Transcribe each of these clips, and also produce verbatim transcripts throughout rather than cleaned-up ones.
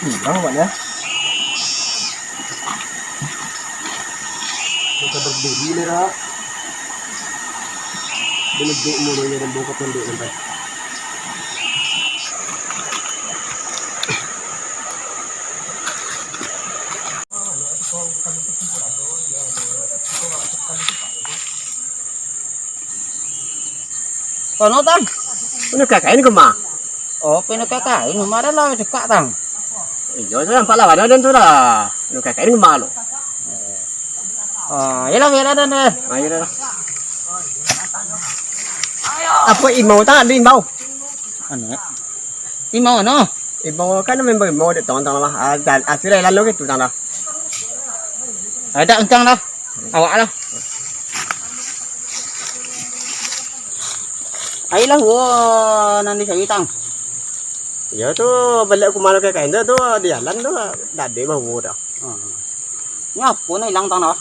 Kurang awak dah. Kita berdiri ni dah. Dia lebih mulanya dan bongkar pendek sampai. Kono, Tang. Anu, K K N kama? Oh, pino K K N, kamarin lah cakak, Tang. Iyo, tu nampak lah, mana dan tu lah. Anu, K K N kama lo? Ah, iyolah, bialah, Dan, eh. Ah, iyolah. Apo imbau, Tang? Ado imbau? Anu. Imbau anu? Imbau kan member imbau dek tong, Tang lah. Ah, dan asli lah, lalu gitu, Tang lah. Ada uncang lah. Awak lah. Ai lah, wo, nan dicari, Tang. Iyo tu, baliak ka rumah lo K K N tu, tu di jalan tu, dak ado bawo dah. Hmm. Nyo apo nan ilang, Tang, dah?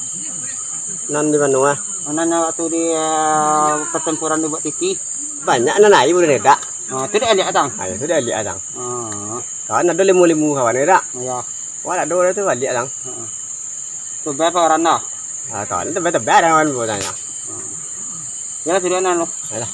Nan di mano, ah? Nan waktu di, eh, pertempuran di Bukak Tinggi. Banyak nan lai buliah dak. Ah, tu dak liek, Tang. Ah, iyo tu dak liek, Tang. Ah. Kawan ado limo-limo kawan dak? Iyo. Wah, ado tu baliak, Tang. Heeh. Tu baa apo urang dah? Ah, kawan tu baa-baa kawan buliah tanyo. Yo, sudah nan lo. Ayolah.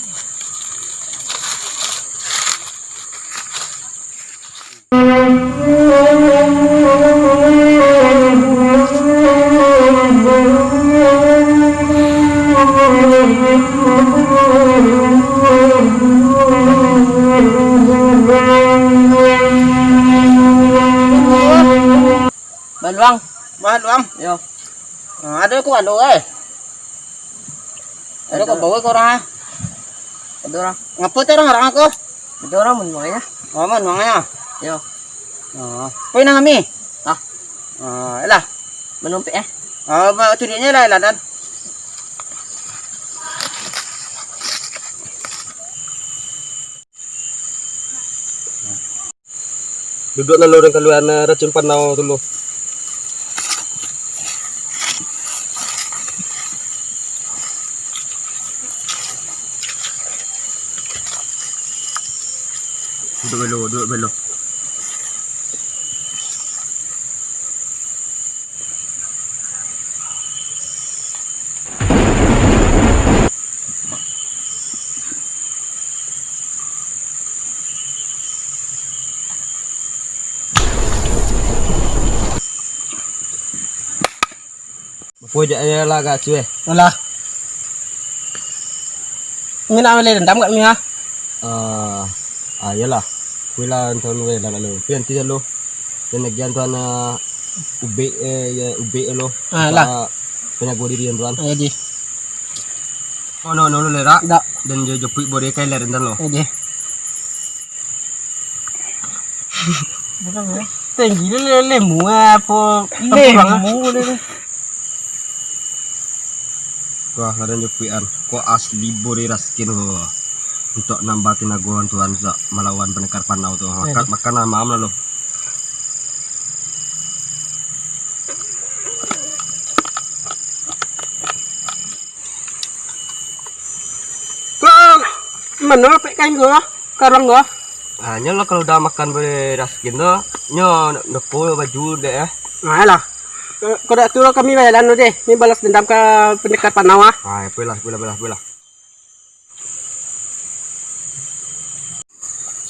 Baluang. Baluang? Yo. Ah, ado ko ado, eh. Ado ko bawa ko urang, ah. Ado urang. Ngapo tu urang-urang ko? Ado urang manuang nyo. Oh, manuang nyo. Yo. Oh, pai nan kami? Ah. Ah, lah. Manumpik, eh. Oh, ba-, tu dia nyo lah, lah, Dan. Duduak nan lo den kaluaan racun panau tu lo. Duduak belo, duduak belo. Bapo jak ayo lah agak asuah, eh. Alah. Kami nak balas dendam kat kami, ah. Ah, ah, iyolah. Kuilah antuan weh lah lalu. Tapi nanti dulu. Dan lagi antuan, ah, ubek, eh, ya, ubek lo. Ah, lah. Penjago diri antuan. Ah, jadi. Oh, no, no, no, lerak. Dak. Dan jo jopuik bore kai ler antuan lo. Jadi. Tinggi le, le, lemu apo? Lemu le. Wah, ado jopuikan. Ko asli bore raskin ko. Untuak nambah tinago antuan sak malawan pandekar panau tu. Makan, makan lah, maam lah lo. Ko mano pek kain ko? Karang ko? Ah, nyo lah kalau udah makan bore raskin tu, nyo neko baju dek, eh. Nah, lah. Ko dak tu lo kami bajalan lo deh. Kami balas dendam ka pendekar panau, ah. Ah, pulang, pulang, pulang, pulang.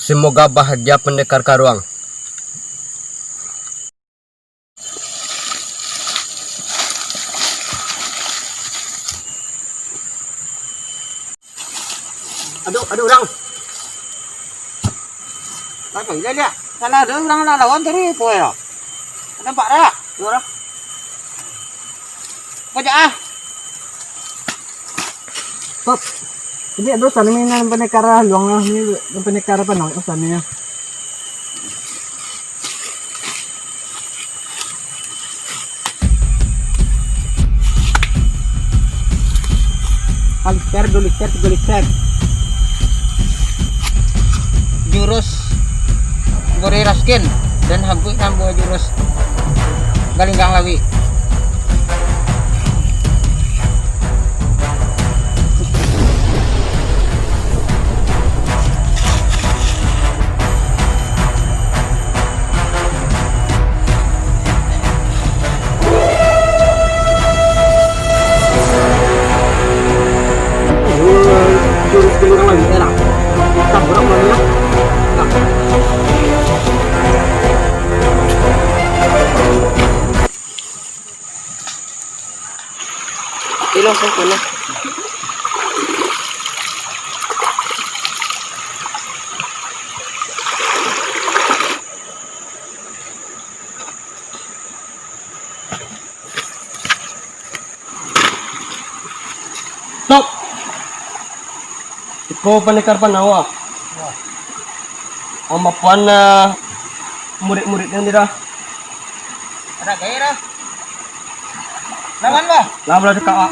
Semoga bahagia pendekar karuang. Aduh, aduh, urang. Apa dia lihat? Salah ada urang nak lawan tadi, apa ya? Nampak dah? Dua orang. Pojok ah. Pap. Jadi ada sana ni nan pendekar luang lah ni, nan pendekar apa nak sana ni? Empat liter, dua liter, tiga liter. Jurus Bore Raskin dan habis nambah jurus Galinggang Lawi. Tunggu lah. Stop! Iko pandekar panau, ah. Mambapoan, ah, murid-muridnyo ni dah. Ada gaya dah. Lawan, bah. Lawan lah cakap, ah.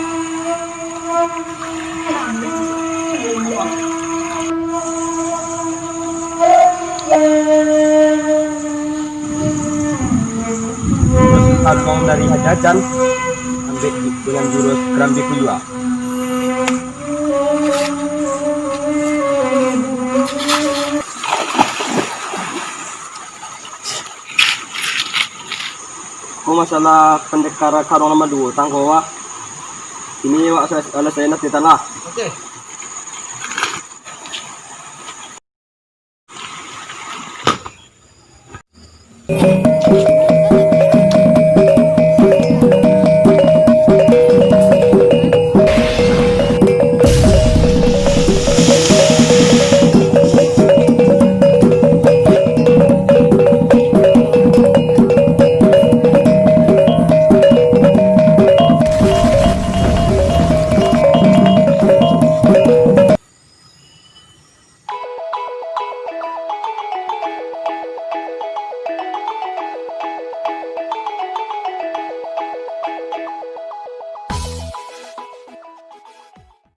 Terus kalong dari Hajajan, ambil dengan jurus kerambi kuyuah. Ko masalah pendekar karong nomor duo, tangko wah. Ini wak sa-, alah saya nanti tanah. Oke.